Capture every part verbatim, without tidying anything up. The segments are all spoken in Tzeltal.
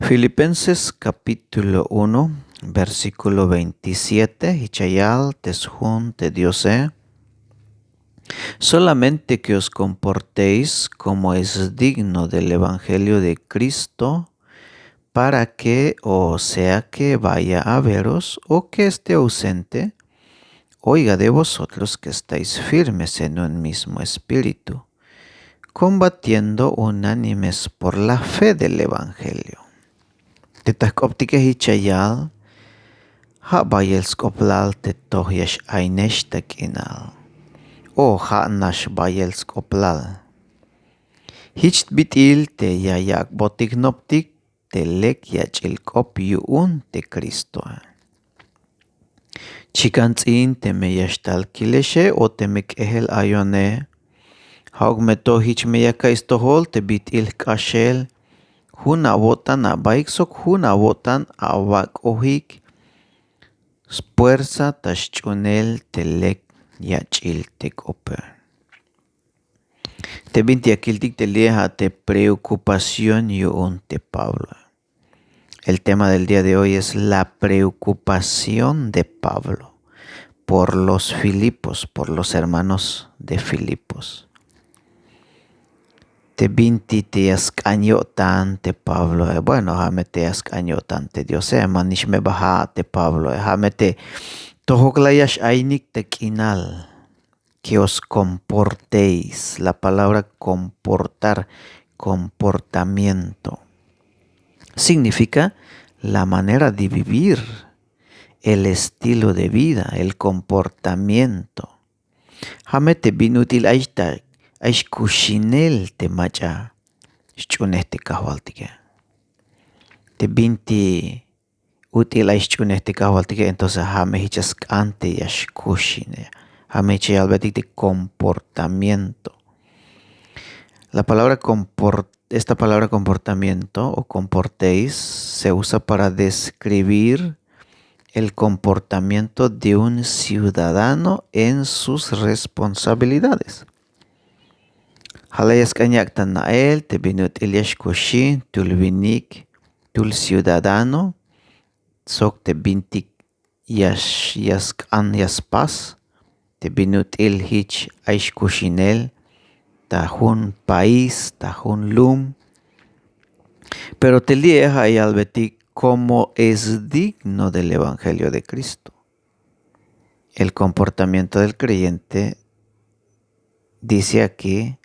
Filipenses capítulo uno, versículo veintisiete, hich ya yal te sjun te Diose: Solamente que os comportéis como es digno del evangelio de Cristo, para que, o sea que vaya a veros o que esté ausente, oiga de vosotros que estáis firmes en un mismo espíritu, combatiendo unánimes por la fe del evangelio. Te ta jk'optike hich ya yal, ja' bayel sk'oplal te toj ya x-ainex ta k'inal. O ja' nax bayel sk'oplal. Jich bit'il te ya yak'botik jnoptik te lek yach'il k'op yu'un te Cristoe. Chikan ts'in teme ya xtal kilexe o teme k'ejel ayone, ja'uk me to jich me ya ka'iy stojol te bit'il jk'axel jun awo'tan abaik sok jun awo'tan awak'ojik spuersa ta xch'uunel te lek yach'il te k'ope. Te binti ya kiltik te li'e ja' te preocupación yu'un te Pablo. El tema del día de hoy es la preocupación de Pablo por los Filipos, por los hermanos de Filipos. Te binti te ya sk'an yo'tan te Pabloe, bueno, ja' me te ya sk'an yo'tan te Diose, manix me ba ja' te Pabloe, ja' me te tojok la ya x-ainik ta k'inal. Que os comportéis. La palabra comportar, comportamiento, significa la manera de vivir, el estilo de vida, el comportamiento. Ja' me te bin ut'il ay ta, ay xkuxinel te mach'a xch'uunej te Kajwaltike. Te binti ut'il ay xch'uunej te Kajwaltike, entonces ja' me jich ya sk'an te ya xkuxine. Ja' me jich ya yalbetik te comportamiento. La palabra compor-, esta palabra comportamiento o comportéis se usa para describir el comportamiento de un ciudadano en sus responsabilidades. Ja' la ya sk'an yak' ta na'el te bin ut'il ya xkuxin jtul winik, jtul ciudadano, sok te bintik ya x-, ya sk'an ya spas te bin ut'il jich ay xkuxinel ta jun país, ta jun lum. Pero te li'e ja' ya yalbetik como es digno del evangelio de Cristo. El comportamiento del creyente, dice aquí,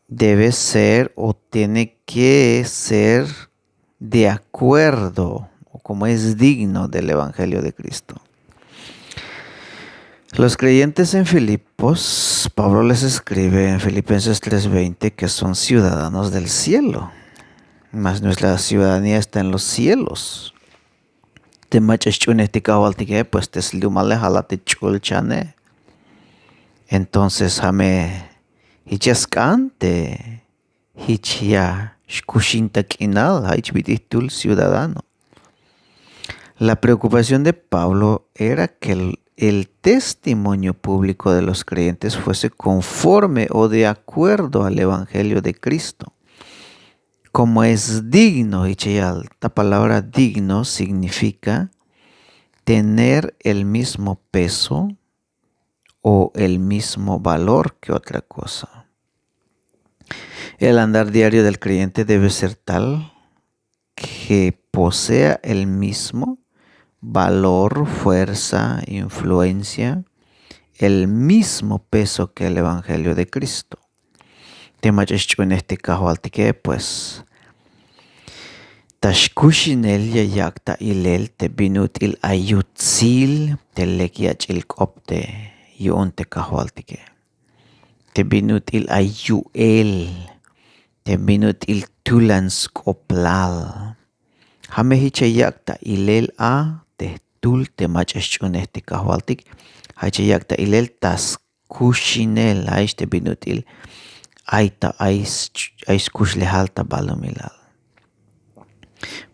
debe ser o tiene que ser de acuerdo o como es digno del evangelio de Cristo. Los creyentes en Filipos, Pablo les escribe en Filipenses tres veinte que son ciudadanos del cielo, mas nuestra ciudadanía está en los cielos. Te mach'a xch'uunej te Kajwaltike, pues te slumale ja' la te ch'ulchane. Entonces ja' me jich ya sk'an te jich ya xkuxin ta k'inal, ja' jich bit'il jtul ciudadano. La preocupación de Pablo era que el, el testimonio público de los creyentes fuese conforme o de acuerdo al evangelio de Cristo. Como es digno, jich ya yal, ta palabra digno significa tener el mismo peso o el mismo valor que otra cosa. El andar diario del creyente debe ser tal que posea el mismo valor, fuerza, influencia, el mismo peso que el evangelio de Cristo. Te mach'a xch'uunej te Kajwaltike, pues ta xkuxinel ya yak' ta ilel te bin ut'il ay yutsil te lek yach'il k'op te yu'un te Kajwaltike. Te bin ut'il ay yu'el, te bin ut'il tulan sk'oplal. Ja' me jich ya yak' ta ilel a te jtul te mach'a xch'uunej te Kajwaltik, ja' jich ya yak' ta ilel ta skuxinel, ja' jich te bin ut'il ay ta, ay sch-, ay skuxlejal ta balumilal.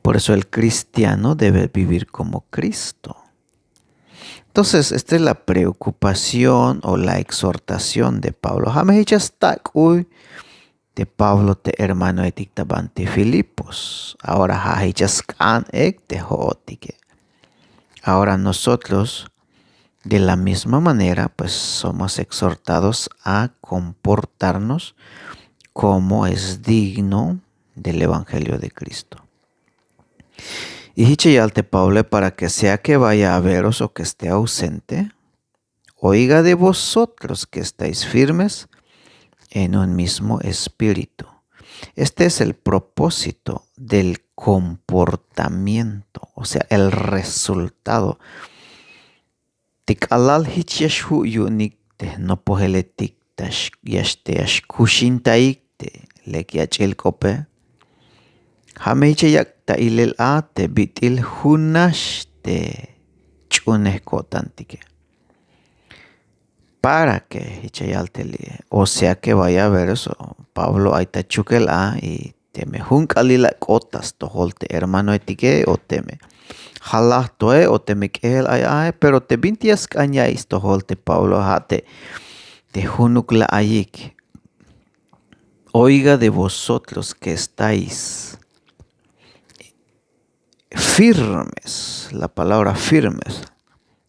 Por eso el cristiano debe vivir como Cristo. Entonces, esta es la preocupación o la exhortación de Pablo. Ja' me jich ya stak'uy te Pablo te hermanoetik ta banti Filipos. Ahora ja' jich ya sk'an ek te jo'otike. Ahora nosotros de la misma manera pues somos exhortados a comportarnos como es digno del evangelio de Cristo. Y jich ya yal te Pablo para que sea que vaya a veros o que esté ausente, oiga de vosotros que estáis firmes en un mismo espíritu. Este es el propósito del comportamiento, o sea, el resultado. Te k'alal jich ya xju' yu'unik te jnopojeletik ta x- ya x- te ya xkuxintaik te lek yach'il k'ope. Ja' me jich ya yak' ta ilel a te bit'il junax te ch'unej ko'tantike. Para que jich ya yal te li', o sea que vaya a ver eso, Pablo ay ta chukel a y teme jun k'alil ak'ot ta stojol te hermanoetike o teme jalaj toe o teme k'ejel ay ae, pero te binti ya sk'an ya'iy stojol te Pablo ja' te te junuk la ayik. Oiga de vosotros que estáis firmes, la palabra firmes,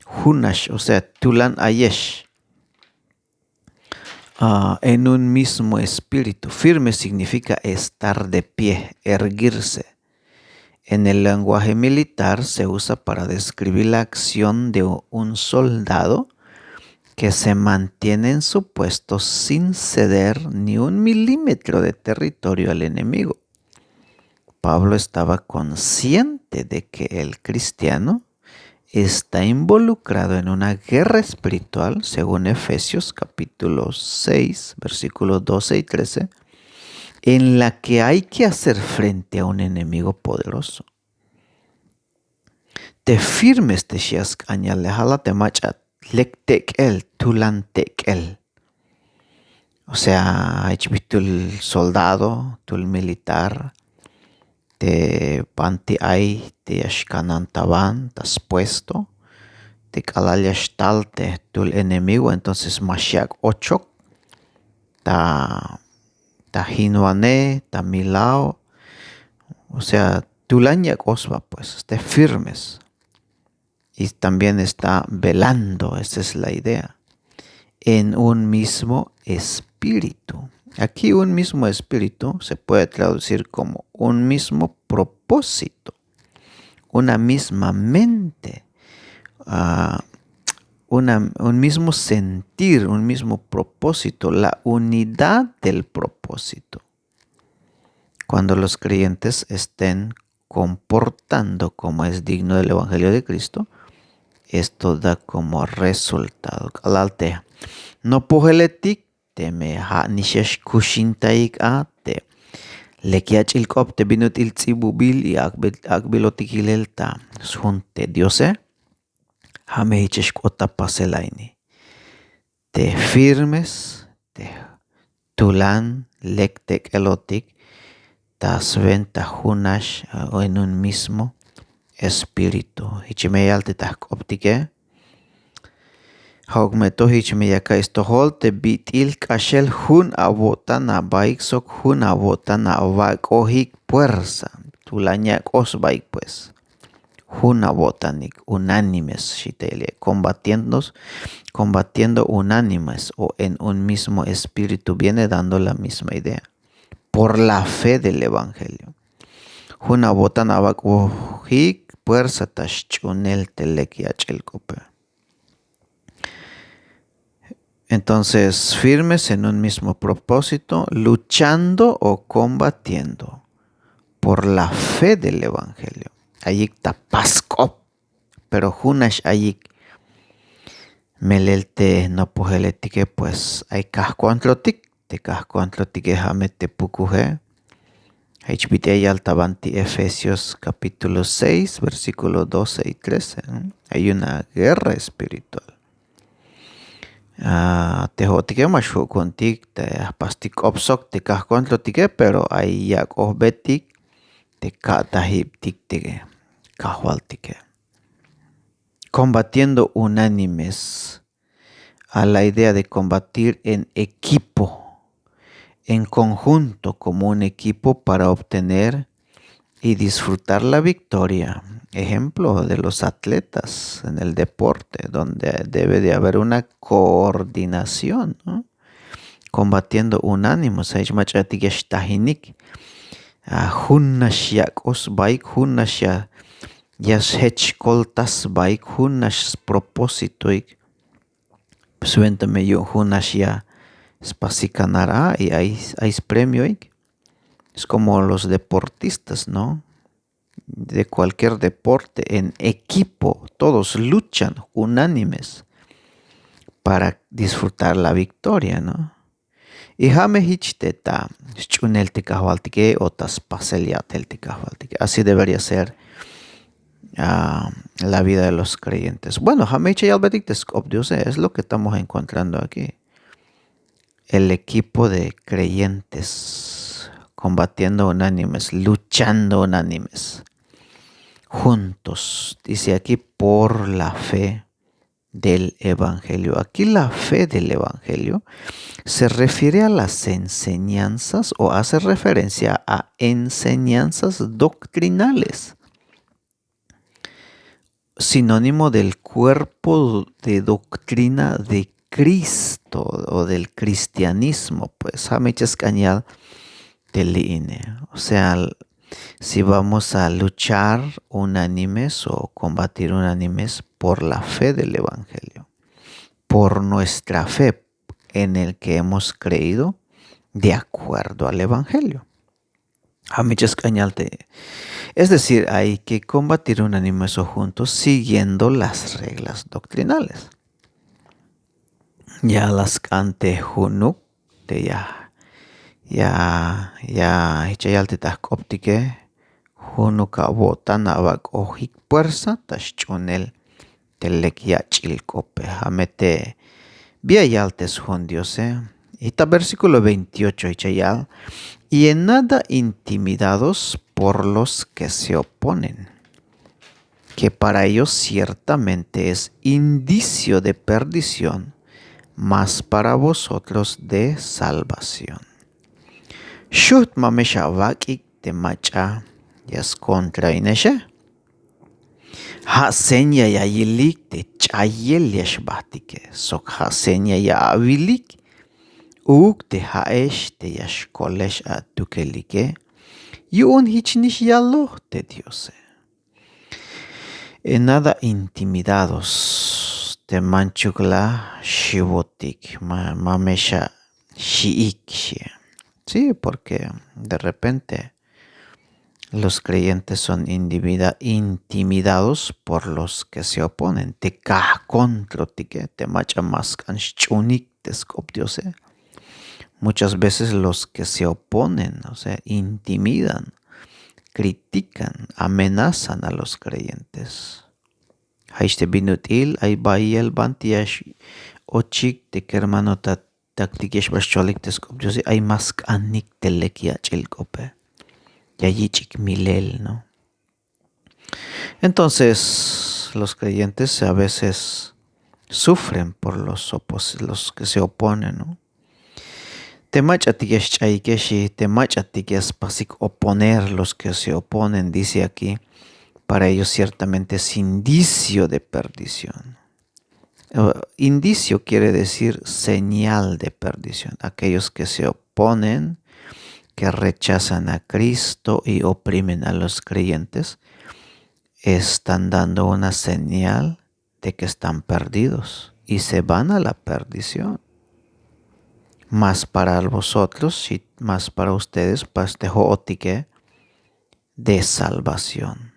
junax, o sea, tulan ayex. Ah, en un mismo espíritu. Firme significa estar de pie, erguirse. En el lenguaje militar se usa para describir la acción de un soldado que se mantiene en su puesto sin ceder ni un milímetro de territorio al enemigo. Pablo estaba consciente de que el cristiano está involucrado en una guerra espiritual, según Efesios capítulo seis, versículos doce y trece, en la que hay que hacer frente a un enemigo poderoso. Te firmes te xi' ya sk'an yal, ja' la te mach'a lek tek'el, tulan tek'el. O sea, jich bi tul soldado, tul militar, te banti ay te ya xkanan ta ban ta spuesto, te k'alal ya xtal te jtul enemigo, entonces ma xyak' ochok ta ta jinwanej, ta milaw. O sea, tulan yak'oj sba, pues, este, firmes. Y también está velando, esa es la idea. En un mismo espíritu. Aquí un mismo espíritu se puede traducir como un mismo propósito, una misma mente, ah, una- un mismo sentir, un mismo propósito, la unidad del propósito. Cuando los creyentes estén comportando como es digno del evangelio de Cristo, esto da como resultado. K'alal te nopojeletik teme ja' nix ya xkuxintaik a te lek yach'il k'op te bin ut'il ts'ibubil y ak'bil- ak'bilotik yilel ta sjun te Diose. Ja' me jich ya xk'ot ta pasel a ini. Te firmes, te tulan lek tek'elotik ta swenta junax, o en un mismo espíritu. Jich me yal te ta jk'optike. Ja'uk me to jich me ya ka'iy stojol te bit'il k'axel jun awo'tan abaik sok jun awo'tan awak'ojik puersa. Tulan yak'oj sbaik, pues. Jun awo'tanik, unánimes, xi te li', combatiendo, combatiendo unánimes o en un mismo espíritu, viene dando la misma idea. Por la fe del evangelio. Jun awo'tan awak'ojik puersa ta xch'uunel te lek yach'il k'ope. Entonces, firmes en un mismo propósito, luchando o combatiendo por la fe del evangelio. Ayik ta pas k'op, pero junax ayik. Melel te nopojeletike, pues, ay kajkuantlotik, te kajkuantlotik, ja' me te pukuje. Jich bit'il ya yal ta banti Efesios capítulo seis, versículo doce y trece, ¿no? Hay una guerra espiritual. Ah, te jo'otike ma xju' ku'untik te jpastik k'op sok te kajkuantlotike, pero ay yak'ojbetik te ka'tajibtik te kajwaltike. Combatiendo unánimes a la idea de combatir en equipo, en conjunto como un equipo para obtener y disfrutar la victoria. Ejemplo de los atletas en el deporte, donde debe de haber una coordinación, ¿no? Combatiendo unánimos, ay mach'atik ya xtajinik. Ah, jun nax yak'oj sbaik, jun nax ya, ya xjech kolta sbaik, jun nax spropósitoik. Pues cuéntame, yu'un jun nax ya spasik ganar a y ay, ay spremioik. Es como los deportistas, ¿no? De cualquier deporte, en equipo, todos luchan unánimes para disfrutar la victoria, ¿no? Y ja' me jich te ta sch'unel te kajwaltike o ta spasel ya'tel te kajwaltike. Así debería ser, ah, la vida de los creyentes. Bueno, ja' me jich ya yalbetik te sk'op Diose, es lo que estamos encontrando aquí. El equipo de creyentes combatiendo unánimes, luchando unánimes, juntos. Dice aquí, por la fe del evangelio. Aquí la fe del evangelio se refiere a las enseñanzas o hace referencia a enseñanzas doctrinales, sinónimo del cuerpo de doctrina de Cristo o del cristianismo. Pues, ja' me jich ya sk'an yal te li'ine. O sea, si vamos a luchar unánimes o combatir unánimes por la fe del evangelio, por nuestra fe en el que hemos creído, de acuerdo al evangelio. Ja' me jich ya sk'an yal te. Es decir, hay que combatir unánimes o juntos siguiendo las reglas doctrinales. Ya la sk'an te junuk te ya, ya, ya jich ya yal te ta jk'optike, junuk awo'tan awak'ojik puersa ta sch'unel te lek yach'il k'ope. Ja' me te bi ya yal te sjun Diose. Y ta versículo veintiocho jich ya yal, y en nada intimidados por los que se oponen, que para ellos ciertamente es indicio de perdición, mas para vosotros de salvación. Xujt' ma me xawak'ik te mach'a ya skontrainexe. Ja' seña ya yilik te ch'ayel ya xbajtike, sok ja' seña ya awilik uuk te ja'ex te ya xkolex atukelike, yu'un jich nix yaloj te Diose. En nada intimidados, te manchuk la xiwotik, ma, ma me xaxi'ik xie. Sí, porque de repente los creyentes son individa-, intimidados por los que se oponen. Te kajkontrotike, te mach'a ma sk'an xch'unik te sk'op Diose. Muchas veces los que se oponen, o sea, intimidan, critican, amenazan a los creyentes. Ja'ix te bin ut'il, ay bayel banti ya x-ochik te kermanotaktike xba xcholik te sk'op Diose, ay ma sk'anik te lek yach'il k'ope. Ya yich'ik milel, ¿no? Entonces, los creyentes a veces sufren por los opos-, los que se oponen, ¿no? Te mach'atik ya xch'ayike xi, te mach'atik ya spasik oponer, los que se oponen, dice aquí, para ellos ciertamente es indicio de perdición. Eh, indicio quiere decir señal de perdición. Aquellos que se oponen, que rechazan a Cristo y oprimen a los creyentes, están dando una señal de que están perdidos y se van a la perdición. Mas para vosotros, y mas para ustedes, pues, te jo'otike, de salvación.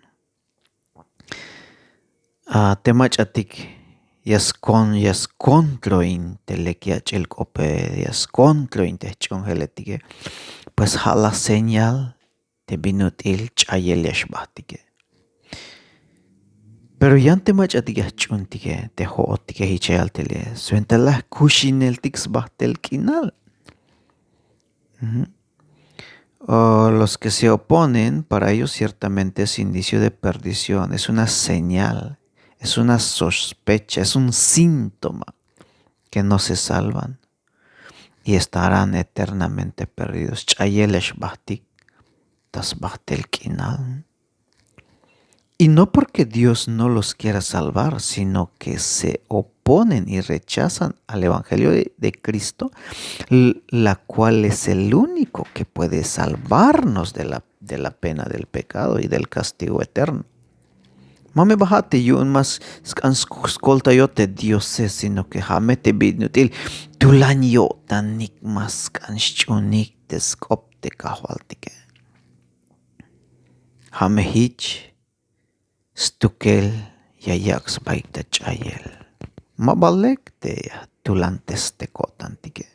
Ah, te mach'atik ya skon, ya skontroin te lek yach'il k'ope, ya skontroin te jch'uunjeletike, pues ja' la señal te bin ut'il ch'ayel ya xbajtike. Pero yan te mach'atik ya jch'uuntike, te jo'otike, jich ya yal te li', swenta la jkuxineltik sbajtel k'inal. Ujú. O los que se oponen, para ellos ciertamente es indicio de perdición, es una señal, es una sospecha, es un síntoma que no se salvan. y estarán eternamente perdidos. Ch'ayel ya xbajtik ta sbajtel k'inal. Y no porque Dios no los quiera salvar, sino que se oponen y rechazan al evangelio de, de Cristo, l- la cual es el único que puede salvarnos de la, de la pena del pecado y del castigo eterno. Ma me ba ja' te yu'un ma sk'an skoltayot te Diose, sino que ja' me te bin ut'il tulan yo'tanik ma sk'an xch'uunik te sk'op te Kajwaltike. Ja' me jich stukel ya yak' sbaik ta ch'ayel. Ma ba lek te ya jtulantes te ko'tantike.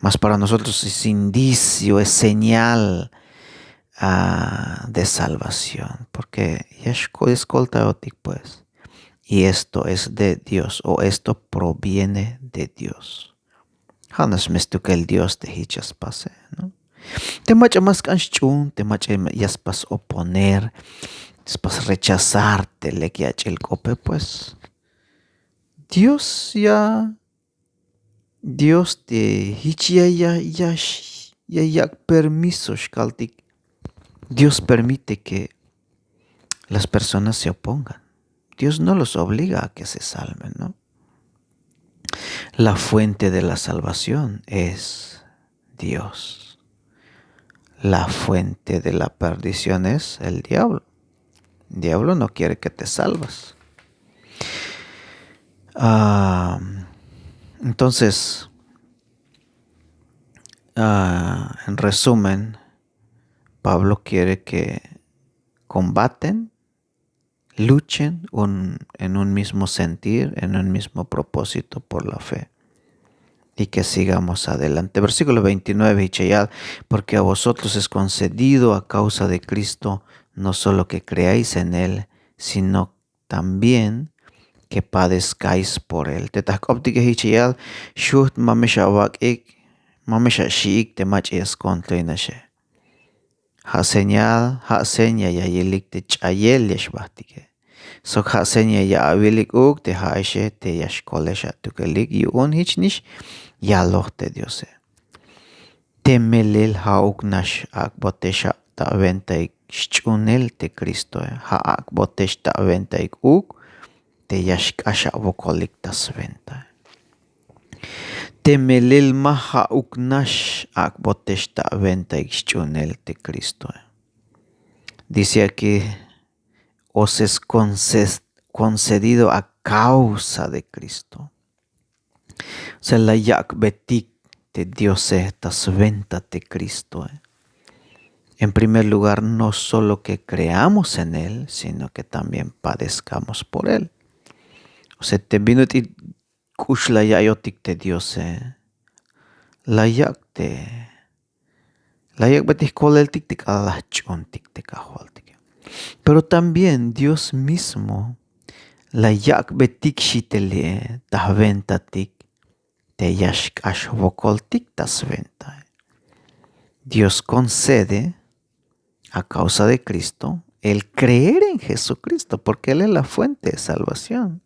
Mas para nosotros es indicio, es señal ah, de salvación, porque ya xko- eskoltayotik pues. Y esto es de Dios, o esto proviene de Dios. Ja' nax me stukel Dios te jich ya spase, ¿no? Te mach'a ma sk'an xch'uun, te mach'a ya spas oponer, spas rechazar te lek yach'il k'ope, pues. Dios ya Dios te jich ya ya ya ya yak' permiso xkaltik. Dios permite que las personas se opongan. Dios no los obliga a que se salven, ¿no? La fuente de la salvación es Dios. La fuente de la perdición es el diablo. El diablo no quiere que te salvas. Ah, entonces, ah, en resumen, Pablo quiere que combaten, luchen un- en un mismo sentir, en un mismo propósito por la fe. Y que sigamos adelante. Versículo veintinueve, Hichayal, porque a vosotros es concedido a causa de Cristo, no solo que creáis en él, sino también que padezcáis por él. Te ta jk'optike Hichayal, xujt ma me xawak'ik, ma me xaxi'ik te mach'a ya skontroy naxe. Ja' señal, ja' seña ya yilik te ch'ayel ya xbajtike. Sok ja' seña ya awilik uuk te ja'exe te ya xkolex atukelik yu'un jich nix yaloj te Diose. Te melel ja'uk nax ak'botex ta awentaik xch'uunel te Cristoe. Ja' ak'botex ta awentaik uuk te ya xk'ax awokolik ta swentae. Te melel ma ja'uk nax ak'botex ta awentaik xch'uunel te Cristoe. Dice aquí, os es conces- concedido a causa de Cristo. O sea, la yak'betik te Diose ta swenta te Cristoe. En primer lugar, no solo que creamos en él, sino que también padezcamos por él. O sea, te bin ut'il k'ux la ya'iyotik te Diose, la yak' te la yak'betik jkoleltik te k'alal la jch'uuntik te Kajwaltike. Pero también Dios mismo la yak'betik xi te li'e ta jwentatik te ya xk'ax jwokoltik ta swentae. Dios concede a causa de Cristo el creer en Jesucristo, porque él es la fuente de salvación.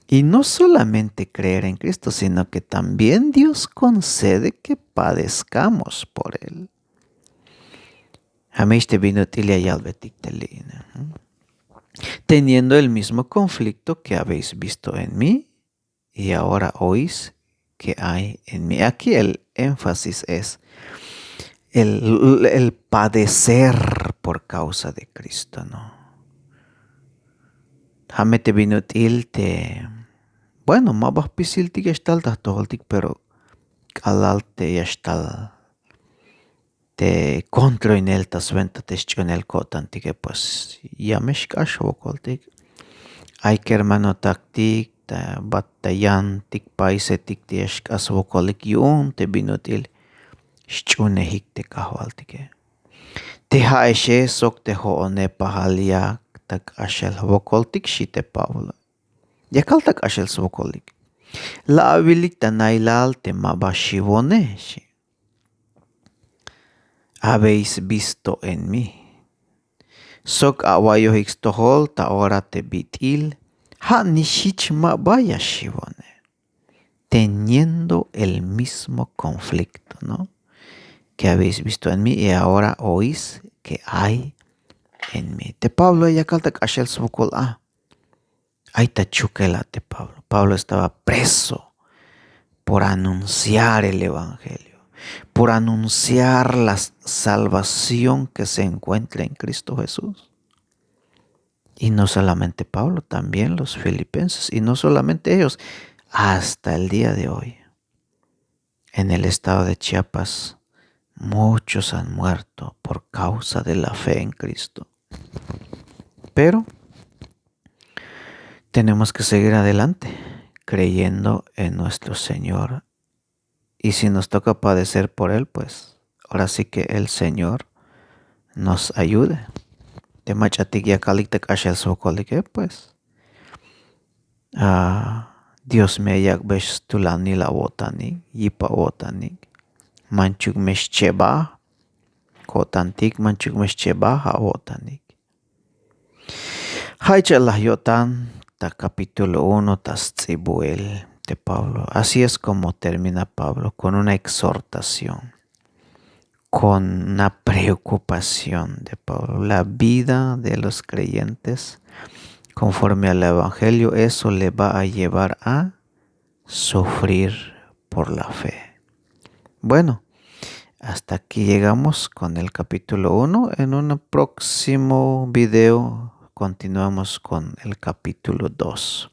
Y no solamente creer en Cristo, sino que también Dios concede que padezcamos por él. Ja' me jich te bin ut'il ya yalbetik te li'ine. Teniendo el mismo conflicto que habéis visto en mí y ahora oís que hay en mí. Aquí el énfasis es el, el padecer por causa de Cristo, ¿no? Ja' me te bin ut'il te, bueno, ma ba jpisiltik ya xtal ta jtojoltik, pero k'alal te ya xtal te kontroinel ta swenta te xch'uunel ko'tantike, pues ya me xk'ax jwokoltik. Ay kermanotaktik ta bat ta yantik paisetik te ya xk'ax jwokolik yu'un te bin ut'il xch'uunejik te Kajwaltike. Te ja'exe sok te jo'one pajal yak ta k'axel jwokoltik, xi te Pablo. Yakal ta k'axel swokolik. La awilik ta nailal te ma ba xiwone, xi. Habéis visto en mí. Sok awa'iyojik stojol ta ora te bit'il ja' nix jich ma ba ya xiwone. teniendo el mismo conflicto, ¿no? Que habéis visto en mí y ahora oís que hay en mí. Te Pablo ya kalta k'axel sbokol a. Ay ta chukel a te Pablo. Pablo estaba preso por anunciar el evangelio, por anunciar la salvación que se encuentra en Cristo Jesús. Y no solamente Pablo, también los filipenses, y no solamente ellos, hasta el día de hoy. En el estado de Chiapas, muchos han muerto por causa de la fe en Cristo. Pero tenemos que seguir adelante creyendo en nuestro Señor. Y si nos toca padecer por Él, pues ahora sí que el Señor nos ayude. Te mach'atik ya kalik ta k'axel sbokolike, pues. Ah, Dios me yak'bex stulanil awo'tanik, yip awo'tanik. Manchuk me xchebaj ko'tantik, manchuk me xchebaj awo'tanik. Ja' ich'a laj yo'tan ta capítulo uno ta sts'ibuel te Pablo. Así es como termina Pablo con una exhortación, con una preocupación de Pablo. La vida de los creyentes conforme al evangelio, eso le va a llevar a sufrir por la fe. Bueno, hasta aquí llegamos con el capítulo uno. En un próximo video continuamos con el capítulo dos.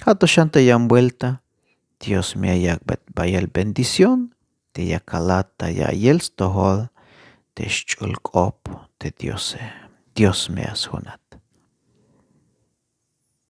Ja' to xan ta yan vuelta. Dios me ya yak'bey bayel bendición. Te ya kalat ta ya'iyel stojol te xch'ul k'op te Diose. Dios me ya sjunat.